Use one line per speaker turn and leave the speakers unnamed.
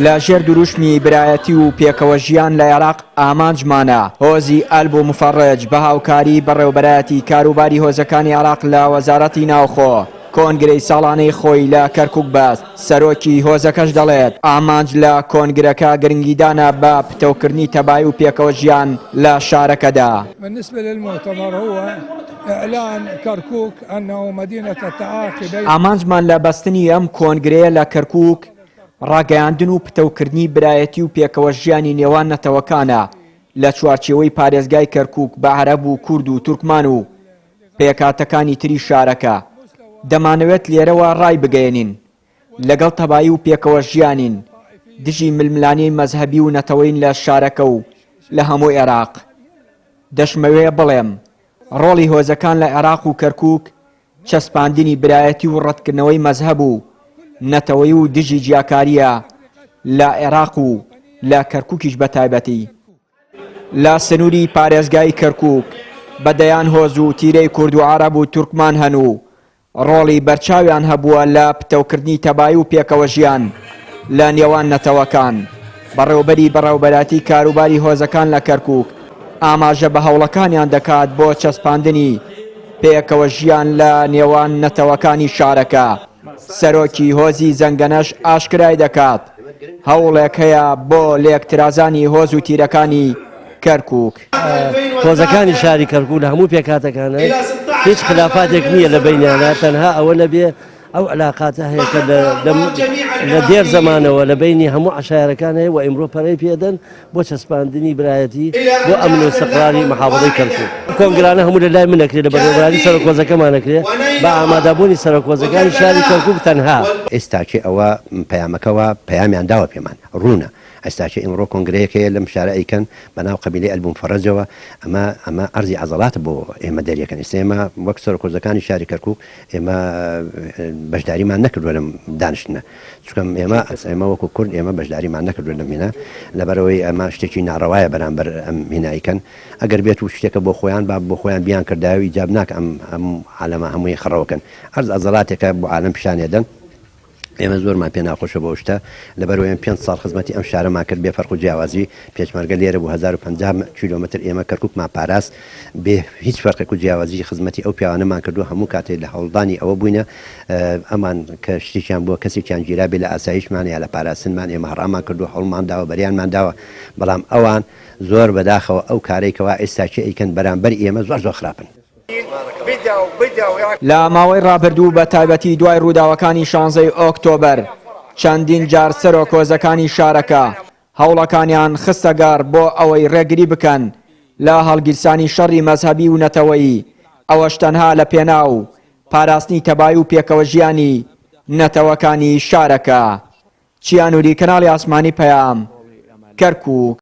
لە ژێر دروشمی برایەتی و پێکەوە ژیان لە عێراق ئامانجمانە، هۆزی ئەلب و موفەڕج بە هاوکاری بەڕێوەبەرایەتی کاروباری هۆزەکانی عێراق لە وەزارەتی ناوخۆ کۆنگرەی ساڵانەی خۆی لە کەرکوک بەست، سەرۆکی هۆزەکەش دەڵێت، ئامانج لە کۆنگرەکە گرنگیدانە بە پتەوکردنی تەبایی و پێکەوە ژیان لە شارەکەدا.
بالنسبە للمؤتمر هو اعلان کرکوک انه مدینە التآخی بین.
ئامانجمان لە بەستنی ئەم کۆنگرەیە لە کەرکوک، ڕاگەیاندن و پتەوکردنی برایەتی و پێکەوە ژیانی نێوان نەتەوەکانە لە چوارچێوەی پارێزگای کەرکوک بە عەرەب و کورد و تورکمان و پێکهاتەکانی تری شارەکە. دەمانەوێت لێرەوە ڕایبگەیەنین لەگەڵ تەبایی و پێکەوە ژیانین، دژی ململانێی مەزهەبی و نەتەوەین لە شارەکە و لە هەموو عێراق. دەشمەوێ بڵێم ڕۆڵی هۆزەکان لە عێراق و کەرکوک چەسپاندنی برایەتی و ڕەتکردنەوەی مەزهەب و نەتەوەی و دژی جیاکارییە لە عێراق و لە کەرکوکیش بە تایبەتی. لە سنووری پارێزگای کەرکووک بە دەیان هۆز و تیرەی کورد و عەرەب و تورکمان هەن و ڕۆڵی بەرچاویان هەبووە لە پتەوکردنی تەبایی و پێکەوەژیان لە نێوان نەتەوەکان. بەڕێوەبەری بەڕێوەبەرایەتی کاروباری هۆزەکان لە کەرکووک ئاماژە بە هەوڵەکانیان دەکات بۆ چەسپاندنی پێکەوەژیان لە نێوان نەتەوەکانی شارەکە. سەرۆکی هۆزی زەنگەنەش ئاشکرای دەکات، هەوڵێک هەیە بۆ لێکترازانی هۆز و تیرەکانی کەرکووک.
هۆزەکانی شاری کەرکووک لە هەموو پێکهاتەکانن، هیچ خلافاتێک نییە لە بەینیانا، تەنها ئەوە نەبێ ئەو علاقاتە هەیە کە لە دێر زەمانەوە لە بەینی هەموو عەشایەرەکان هەیە و ئیمڕۆ پەرەی پێدەن بۆ چەسپاندنی برایەتی بۆ ئەمن و ئیستقراری محافظەی کەرکوک. ئەم کۆنگرانە هەموو لە لای من ئەکرێ لە بەڕێوەبەرایەتی سەرۆک هۆزەکەمان ئەکرێ بە ئامادەبوونی سەرۆک هۆزەکانی شاری کەرکوک تەنها.
ئێستاکێ ئەوە پەیامەکە وا پەیامیان داوە پێمان ڕوونە ئێستاکێ ئیمڕۆ کۆنگرەیەک هەیە لەم شارە ئەیکەن بەناو قەبیلەی ئەلبومفەڕەجەوە ئەمە ئەمە عەرزی عەزەڵاتە بۆ ئێمە دەریەکەن ئێستا ئێمە وەک سەرۆک هۆزەکانی شاری کەرکوک ئێمە بەشداریمان نەکردووە لەم دانیشتنە چونکە ئێمە ئێمە وەکو کورد ئێمە بەشداریمان نەکردووە لەم هینا لەبەرئەوەی ئەمە شتێکی ناڕەوایە بەرامبەر ئەم هینایکەن ئەگەر بێت و شتێکە بۆ خۆیان با بۆ خۆیان بیان کردایە و ئیجاب ناکە ئەم ئەم عالەمە هەمووی خڕەوەکەن عەرز عەزەڵاتێکە بۆ عالەم پیشانێدەن ئێمە زۆرمان پێ ناخۆشە بەو شتە، لەبەرئەوەی ئێمە پێنج ساڵ خزمەتی ئەم شارەمان کرد بێ فەرق و جیاوازی، پێشمەرگە لێرە بوو 1050 کیلۆمەتر ئێمە کەرکوکمان پاراست بێ هیچ فەرقێک و جیاوازی خزمەتی ئەو پیاوانەمان کردووە، هەموو کاتێ لە هەوڵدانی ئەوە بووینە ئەمان کە شتێکیان بووە کەسێکیان گیرابێ لە ئاسایشمان یا لە پاراستنمان ئێمە هەڕامان کردووە هەوڵمان داوە بەریانمان داوە، بەڵام ئەوان زۆر بەداخەوە ئەو کارەی کەوا ئێستاکێ ئەیکەن بەرامبەر ئێمە زۆر زۆر خراپن.
لە ماوەی ڕابردوو بە تایبەتی دوای ڕووداوەکانی شانزەی ئۆکتۆبەر چەندین جار سەرۆک هۆزەکانی شارەکە هەوڵەکانیان خستە گەڕ بۆ ئەوەی ڕێگری بکەن لە هەڵگیرسانی شەڕی مەزهەبی و نەتەوەیی ئەوەش تەنها لە پێناو پاراستنی تەبایی و پێکەوەژیانی نەتەوەکانی شارەکە. چیا نوری کەناڵی ئاسمانی پەیام، کەرکوک.